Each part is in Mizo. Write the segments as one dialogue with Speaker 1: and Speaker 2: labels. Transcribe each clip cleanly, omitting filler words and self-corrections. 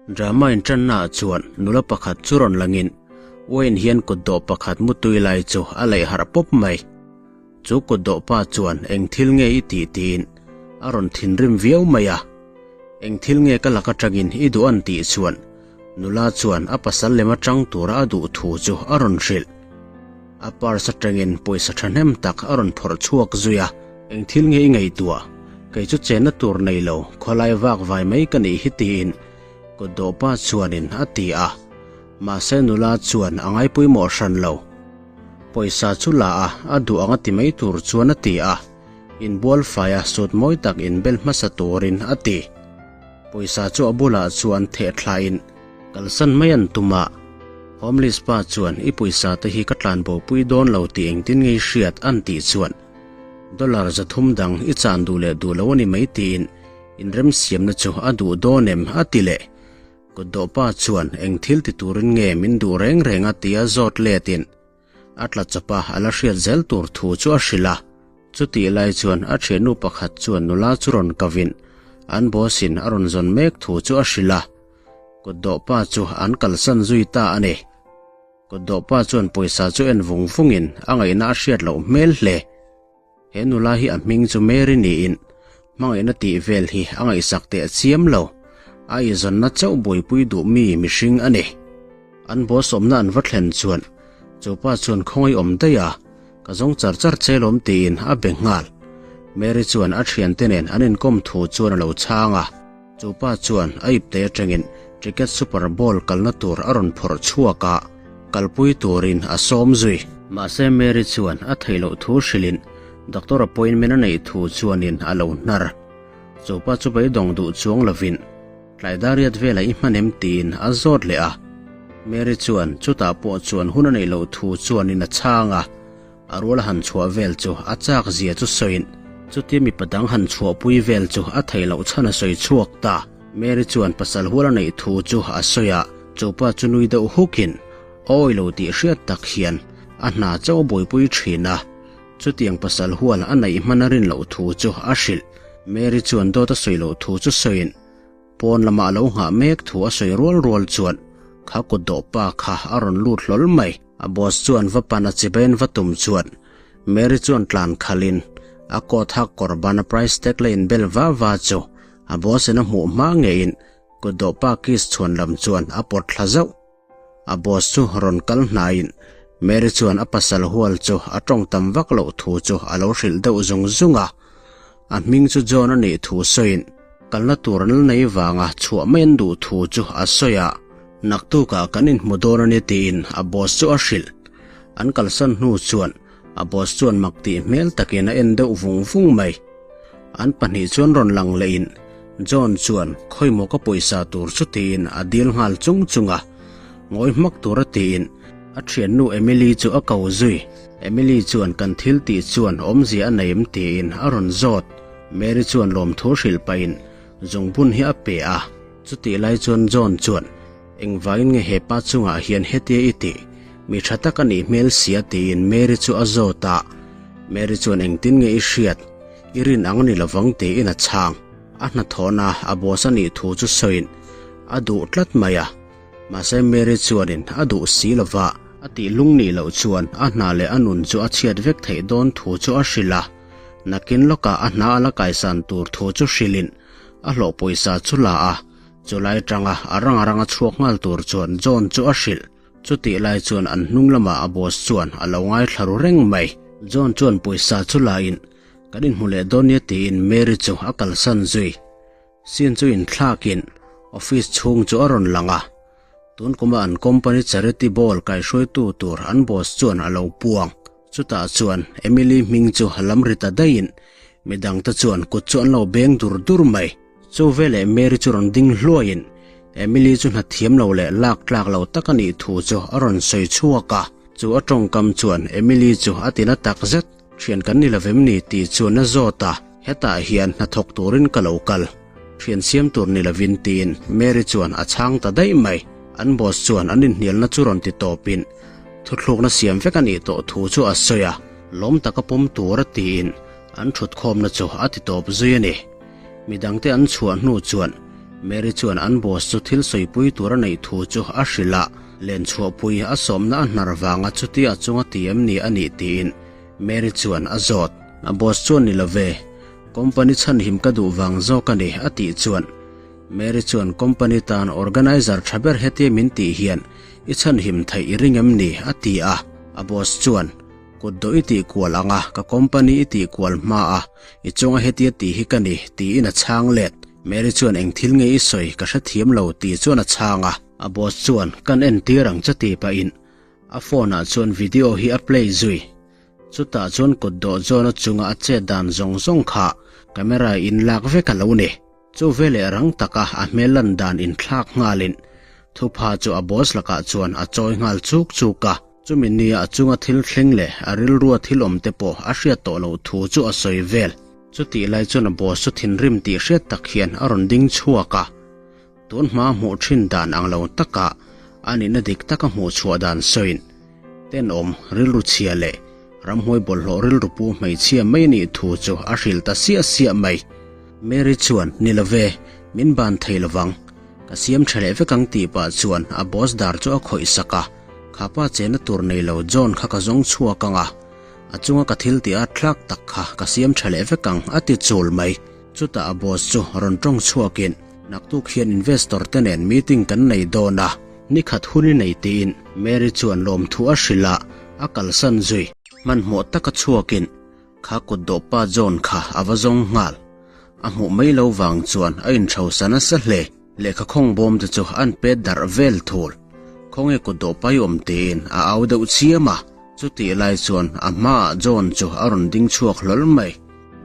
Speaker 1: Drama inṭannaah chuan nula pakhat chu rawn langin Wayne hian kutdawh pakhat mutui lai chu a laih harh pawp mai. Chu kutdawh pa chuan eng thil nge i tih tiin a rawn thinrim viau mai a. Eng thil nge ka lak aṭangin i duh an tih chuan nula chuan a pasal lem aṭang tura a duh thu chu a rawn hrilh. A purse aṭangin pawisa ṭhahnem tak a rawn phawrh chhuak zui a. Eng thil nge i ngaihtuah? Kei chu chenna tur nei lo, khawlai vak vai mai ka nih hi tiin kutdawhpa chuanin a ti a. Mahse nula chuan a ngaipawimawh hran lo. Pawisa chu la a, a duh ang a ti mai tur chuan a ti a. Inbual faia sut mawi tak inbel hmasa turin a ti. Pawisa chu a bulah chuan theh thlain kalsan mai an tum a. Homeless pa chuan i pawisa te hi ka tlanbopui dawn lo tih engtin nge i hriat an tih chuan Dollar 300 dang i chan duh leh duh lo a ni mai tiin inremsiamna chu a duh dawn em a ti leh. Kutdawhpa chuan eng thil ti turin nge min duh reng reng a tia zawt letin a tla chawp a, a la hriat zel tur thu chu a hrilh a. Chutih lai chuan a thiannu pakhat chuan nula chu rawn kavin an boss in a rawn zawn mek thu chu a hrilh a. Kutdawhpa chu an kalsan zui ta a ni. Kutdawhpa chuan pawisa chu en vung vungin a ngaihna a hriat loh hmel hle. He nula hi a hming chu Mary niin hmangaihna tih vel hi a ngaihsak teh chiam lo. A izawnna chauh buaipui duh mi mihring a ni. An boss awmna an va thlen chuan chupa chuan khawngaih awm daih a, ka zawng char char che lawm tiin a be nghal. Mary chuan a thiante nen an inkawm thu chuan a lo chhang a. Chupa chuan a ipte atangin ticket Super Bowl kalna tur a rawn phawrh chhuak a, kalpui turin a sawm zui. Mahse Mary chuan a theih loh thu hrilhin doctor appointment a neih thu chuanin a lo hnar. Chupa chu beidawng duh chuang lovin tlai dariat velah i hman em tiin a zawt leh a. Mary chuan chutah pawh chuan hun a neih loh thu chuanin a chhang a. A rual han chhuah vel chu a chak zia chu sawiin chutia mipa dang han chhuahpui vel chu a theih loh chhan a sawi chhuak ta. Mary chuan pasal hual a neih thu chu a sawi a, chupa chu nui deuh hukin awi lo tih hriat tak hian a hna chauh a buaipui thin a, chutiang pasal hual a neih hman a rin loh thu chu a hrilh. Mary chuan dawt a sawi loh thu chu sawiin Pawn lamah a lo nghah mek thu a sawi rual rual chuan kha kut dawh pa kha a rawn lut hlawl mai. A boss chuan va pan a chibain va tum chuan Mary chuan tlan khalhin a coat hak kawr ban a price tag la inbel va va chu a boss in a hmuh hma ngeiin kut dawh pa kiss chhuan lam chuan a pawt thla zauh. A boss chu rawn kal hnaiin Mary chuan a pasal hual chu a tawng tam vak loh thu chu a lo hrilh deuh zung zung a. A hming chu John a nih thu sawiin kalna tur an la nei vanga chhuah mai an duh thu chu a sawi a. Naktukah kan inhmu dawn a ni tiin a boss chu a hrilh. An kalsan hnu chuan a boss chuan mak tih hmel takin a en deuh vung vung mai. An pahnih chuan rawn lang lehin John chuan khawimaw ka pawisa tur chu tiin a dil nghal chung chung a, ngawi hmak tura tiin a thiannu Emily chu a ko zui. Emily chuan kan thil tih chuan awmzia a nei em tiin a rawn zawt. Mary chuan lawmthu hrilh pahin zungbun hi a pe a, chutih lai chuan John chuan engvangin nge hepa chungah hian hetia i tih? Mi tha tak a nih hmel sia tiin Mary chu a zawt a, Mary chuan engtin nge i hriat? I rin ang a ni lovang tiin a chhang. A hnathawhna a boss a nih thu chu sawiin a duh tlat mai a, mahse Mary chuanin a duh si lova, a tih lung nih loh chuan a hna leh a nun chu a chhiat vek theih dawn thu chu a hrilh a, nakin lawkah a hna a la kaisan tur thu chu hrilhin a hlawh pawisa chu la a, chulai tanga a rang a ranga chhuak nghal tur chuan John chu a hrilh. Chutih lai chuan an hnung lamah a boss chuan a lo ngaithla ru reng mai. John chuan pawisa chu lain kan inhmu leh dawn nia tiin Mary chu a kalsan zui. Scene chu inthlakin office chhung chu a rawn lang a. Tun kuma an company charity ball kaihruaitu tur an boss chuan a lo puang. Chutah chuan Emily hming chu lam ri ta daihin midangte chuan kut chu an lo beng dur dur mai. Chu veleh Mary chu rawn ding hluaiin Emily chu hna thiam lo leh lak tlak lo tak a nih thu chu a rawn sawi chhuak a. Chu a tawngkam chuan Emily chu a tina tak zet. Thian kan ni lovem ni tih chuan a zawt a, hetah hian hnathawk turin ka lo kal. Thian siam tur ni lovin tiin Mary chuan a chhang ta daih mai. An boss chuan an inhnialna chu rawn ti tawpin thuthlukna siam vek a nih tawh thu chu a sawi a, lawm taka pawm tur a tiin an thutkhawmna chu a ti tawp zui a ni. Midangte an chhuah hnu chuan. Mary chuan an boss chu thil sawipui tur a neih thu chu a hrilh a, len chhuahpui a sawmna a hnar vanga chutia a chunga ti em ni a nih tiin Mary chuan a zawt. A boss chuan ni love, company chhanhim ka duh vang zawk a ni a tih chuan Mary chuan company tan organizer tha ber hetia min tih hian i chhanhim theih i ring em ni a ti a, a boss chuan Kut dawh i tih kual ang a, ka company i tih kual hma a, i chunga hetia tih hi ka ni, tiin a chhang let. Mary chuan eng thil nge i sawi ka hrethiam lo tih chuan a chhang a. A boss chuan kan entir ang che tih pahin a phone ah chuan video hi a play zui. Chutah chuan kut dawh zawna chunga a chet dan zawng zawng kha camera in lak vek a lo ni. Chu veleh rang taka a hmel lan dan inthlak nghalin thupha chu a boss lakah chuan a chawi nghal chuk chuk a. Chumi nia a chunga thil thleng leh a rilrua thil awm te pawh a hriat tawh loh thu chu a sawi vel. Chutih lai chuan a boss chu thinrim tih hriat tak hian a rawn ding chhuak a. Tun hma hmuh thin dan ang lo taka a nihna dik taka hmuh chhuah dan sawiin tenawm rilru chhia leh ramhuai bawlhhlawh rilru pu hmeichhia mai nih thu chu a hrilh ta siah siah mai. Mary chuan, Ni love, min ban thei lovang. Ka siam tha leh vek ang tih pah chuan a boss dar chu a khawih sak a. Kha pa chena tur nei lo John kha ka zawng chhuak ang a, a chunga ka thil tih a thlak tak kha ka siam tha leh vek ang a ti chul mai. Chutah a boss chu rawn tawng chhuakin, Naktuk hian investor te nen meeting kan nei dawn a, nikhat hun i nei tiin Mary chuan lawmthu a hrilh a, a kalsan zui. Hmanhmawh taka chhuakin kha kutdawh pa John kha a va zawng nghal. A hmuh mai lo vang chuan a inhrosa nasa hle. Lehkha khawng bawm te chu an pet darh vel thul. Khawnge kutdawh pai awm tiin a au deuh chiam a, chutih lai chuan a hmaah John chu a rawn ding chhuak hlawl mai.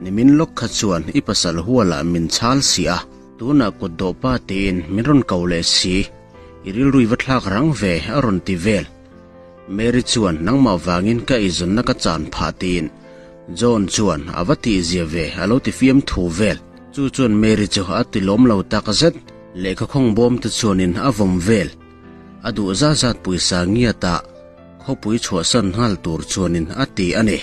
Speaker 1: Nimin lawk kha chuan i pasal hualah min chhal si a, tunah kutdawh pa tiin min rawn ko leh si, i rilru i va thlak rang ve a rawn ti vel. Mary chuan nangmah vangin ka eizawnna ka chan phah tiin John chuan a va tihzia ve a lo ti fiam thu vel. Chu chuan Mary chu a ti lawm lo tak zet. Lehkha khawng bawm te chuanin a vawm vel. A duh zat zat pawisa ngiata khawpui chhuahsan nghal tur chuanin a ti a ni.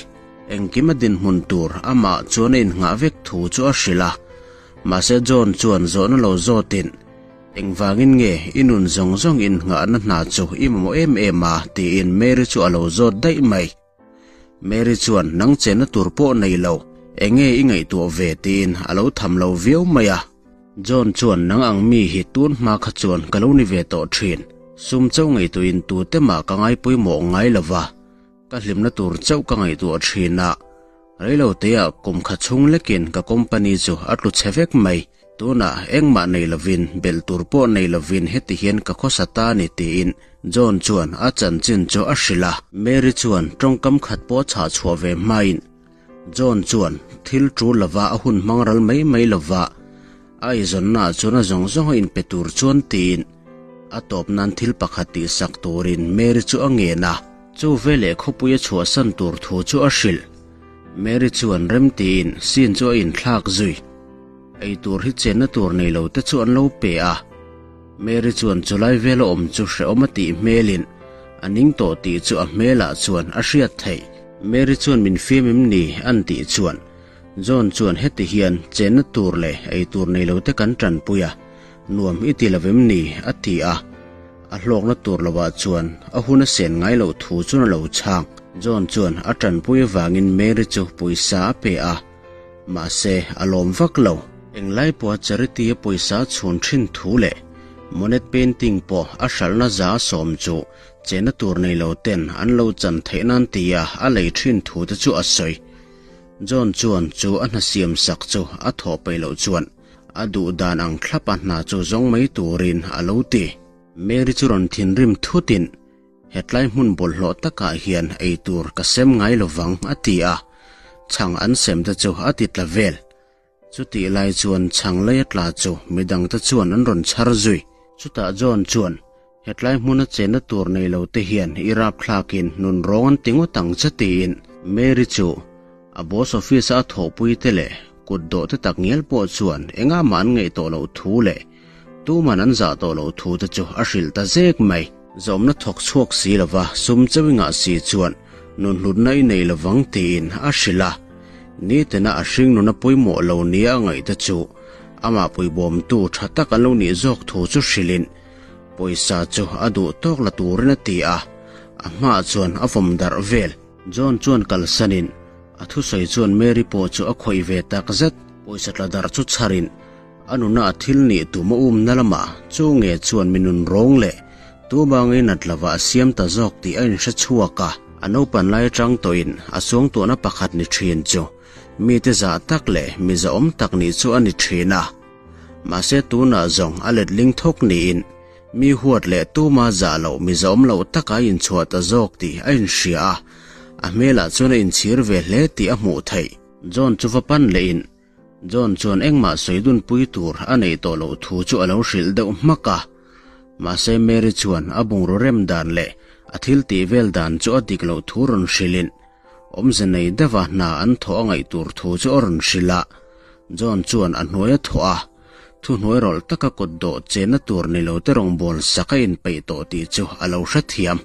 Speaker 1: Engkim a dinhmun tur amah chuan a innghah vek thu chu a hrilh a. Mahse John chuan zawhna lo zawtin, Engvangin nge i nun zawng zawng innghahna hna chu i mamawh em em a? tiin Mary chu a lo zawt daih mai. Mary chuan nang chenna tur pawh nei lo, enge i ngaihtuah ve tiin a lo tham lo viau mai a. John chuan nang ang mi hi tun hma kha chuan ka lo ni ve tawh thin, sum chauh ngaihtuahin tute mah ka ngaipawimawh ngai lo va, ka hlimna tur chauh ka ngaihtuah thin a, reilo teah kum kha chhung lekin ka company chu a tlu chhe vek mai. Tunah engmah nei lovin, belh tur pawh nei lovin heti hian ka khawsa ta ni tiin John chuan a chanchin chu a hrilh a. Mary chuan tawngkam khat pawh chhah chhuah ve hmain John chuan thil tul lova a hun hmang ral mai mai lova a eizawnnaah chuan a zawng zawng a inpe tur chuan tiin a tawp nan thil pakhat tihsak turin Mary chu a ngen a. Chu veleh khawpui a chhuahsan tur thu chu a hrilh. Mary chuan rem tiin scene chu a inthlak zui. Ei tur hi chenna tur nei lo te chu an lo pe a. Mary chuan chulai vela awm chu hrehawm a tih hmelin a ning tawh tih chu a hmelah chuan a hriat theih. Mary chuan min fiam em ni an tih chuan John chuan heti hian chenna tur leh ei tur nei lo te kan tanpui a, nuam i ti lo em ni a ti a. A hlawkna tur lovah chuan a hun a sen ngai loh thu chuan a lo chhang. John chuan a tanpui avangin Mary chu pawisa a pe a. Mahse, a lawm vak lo. Englai pawha charity a pawisa chhun thin thu leh Monet painting pawh a hralhna za a sawm chu chena tur nei lo ten an lo chan theih nan tia a lei thin thu te chu a sawi. John chuan chu a hna siam sak chu a thawh peih loh chuan a duh dan ang thlapa hna chu zawng mai turin a lo ti. Mary chu rawn thinrim thutin Hetlai hmun bawlhhlawh takah hian ei tur ka sem ngai lovang, a ti a. Chhang an sem te chu a ti tla vel. Chutih lai chuan chhang lei a tla chu midangte chuan an rawn chhar zui. Chutah John chuan, Hetlai hmuna chenna tur nei lo te hian i rapthlakin nun rawng an ti ngawt ang che tiin Mary chu a boss office a a thawhpui te leh kut dawh te takngial pawh chuan engah mah an ngaih tawh loh thu leh Tuman an zah tawh loh thu te chu a hrilh ta zek mai. Zawmna thawk chhuak si lova sum cheu i ngah si chuan nun hlutna i nei lovang tiin a hrilh a. Nitena a hring nuna pawimawh lo nia a ngaih te chu Amah puibawmtu tha tak an lo nih zawk thu chu hrilhin pawisa chu a duh tawk la turin a ti a, a hmaah chuan a vawm darh vel. John chuan kalsanin a thusawi chuan Mary pawh chu a khawih ve tak zet. Pawisa tla darh chu chharin a nuna a thil nih tum a umna lamah chu nge chuan mi nun rawng leh tuma ngeinat lova a siam ta zawk tih a inhre chhuak a. A naupan lai atang tawhin a suangtuahna pakhat ni thin chu mite zah tak leh mi zahawm tak nih chu a ni thin a. Mahse tunah zawng a letling thawk niin mi huat leh tuma zah loh mi zahawm loh taka a inchhuah ta zawk tih a inhria a, a hmelah chuan a inchhir ve hle tih a hmuh theih. John chu va pan lehin John chuan engmah sawi dunpui tur a neih tawh loh thu chu a lo hrilh deuh hmak a. Mahse Mary chuan a bungraw rem dan leh a thil tih vel dan chu a dik loh thu rawn hrilhin awmze nei deuha hna an thawh a ngaih tur thu chu a rawn hrilh a. John chuan a hnuai a thawh a, thuhnuai rawlh taka kut dawh chenna tur ni lo te rawngbâwl sak a inpeih tawh tih chu a lo hrethiam.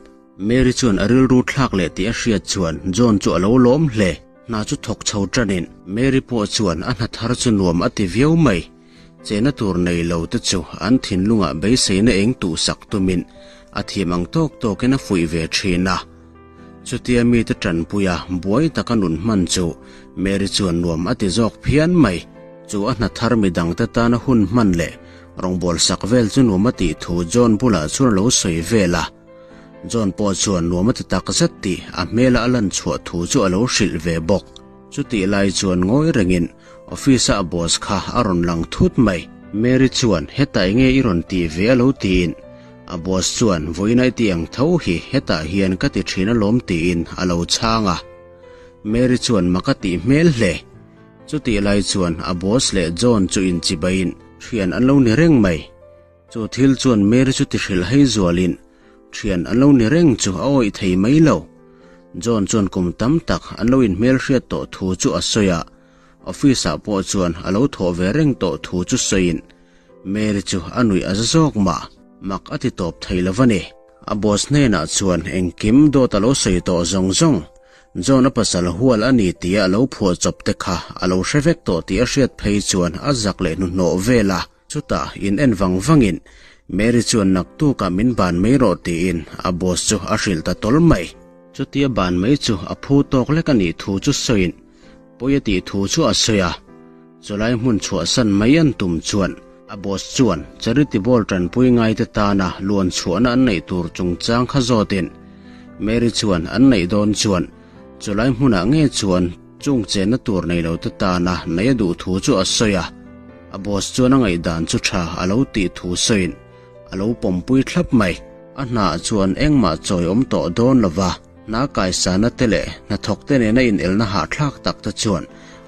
Speaker 1: Mary chuan a rilru thlak leh tih a hriat chuan John chu a lo lawm hle. Hna chu thawk chho tanin Mary pawh chuan a hna thar chu nuam a ti viau mai. Chena tur nei lo te chu an thinlungah beiseina eng tuhsak tumin a thiam ang tawk tawkin a fuih ve thin a. Chutia mite tanpuia buai taka nun hman chu Mary chuan nuam a ti zawk phian mai. Chu a hna thar midangte tana hun hman leh rawngbawlsak vel chu nuam a tih thu John bulah chuan a lo sawi vel a. John pawh chuan nuam a ti tak zet tih a hmela a lan chhuah thu chu a lo hrilh ve bawk. Chutih lai chuan ngawi rengin office-a a boss kha a rawn lang thut mai. Mary chuan hetah enge i rawn tih ve a lo tiin a boss chuan vawiin i tih ang tho hi hetah hian ka ti thin alawm tiin a lo chhang a. Mary chuan mak a tih hmel hle. Chutih lai chuan a boss leh John chu inchibaiin thian an lo ni reng mai. Chu thil chuan Mary chu tihrilh hei zualin thian an lo ni reng chu a awih thei mai lo. John chuan kum tam tak an lo inhmelhriat tawh thu chu a sawi a, office-ah pawh chuan a lo thawh ve reng tawh thu chu sawiin Mary chu a nuih a za zawk mah. Mak a ti tawp thei lo va ni. A boss hnenah chuan engkim dawt a lo sawi tawh zawng zawng. John a pasal hual a ni tia a lo phuah chawp te kha a lo hre vek tawh tih a hriat phei chuan a zak leh hnuhnawh vel a. Chutah in en vang vangin Mary chuan naktukah min ban mai rawh tiin a boss chu a hrilh ta tawl mai. Chutia ban mai chu a phu tawk lek a nih thu chu sawiin pawi a tih thu chu a sawi a. Chulai hmun chhuahsan mai an tum chuan a boss chuan charity ball tanpui ngaite tana luan chhuahna an neih tur chungchang kha zawtin Mary chuan an neih dawn chuan chulai hmunah nge chuan Chung chenna tur nei lo te tana nei a duh thu chu a sawi a, a boss chuan a ngaihdan chu tha a lo tih thu sawiin a lo pawmpui thlap mai. A hnaah chuan engmah chawi awm tawh dawn lo va, hna kaisana te leh hnathawk te nena inelna hahthlak tak te chuan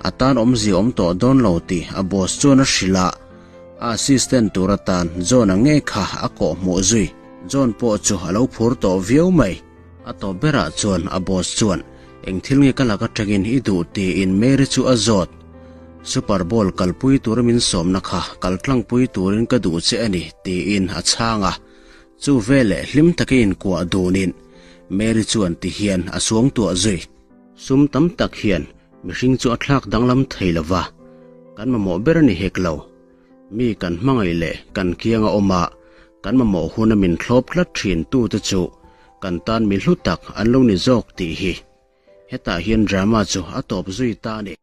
Speaker 1: a tan awmzia awm tawh dawn lo tih a boss chuan a hrilh a, a assistant tur atan John-a ngei kha a kawhhmuh zui. John pawh chu a lo phur tawh viau mai. A tawp berah chuan a boss chuan eng thil nge ka lak atangin i duh tiin Mary chu a zawt. Super Bowl kalpui tura min sawmna kha kal tlangpui turin ka duh che a ni tiin a chhang a. Chu veleh hlim takin inkuah dunin Mary chuan ti hian a suangtuah zui. Sum tam tak hian mihring chu a thlak danglam thei lova, kan mamawh ber a ni hek lo. Mi kan hmangaih leh kan kianga awm a, kan mamawh huna min thlawp tlat thin tute chu kan tan mi hlu tak an lo ni zawk tih hi. Hetah hian drama chu a tawp zui ta a ni.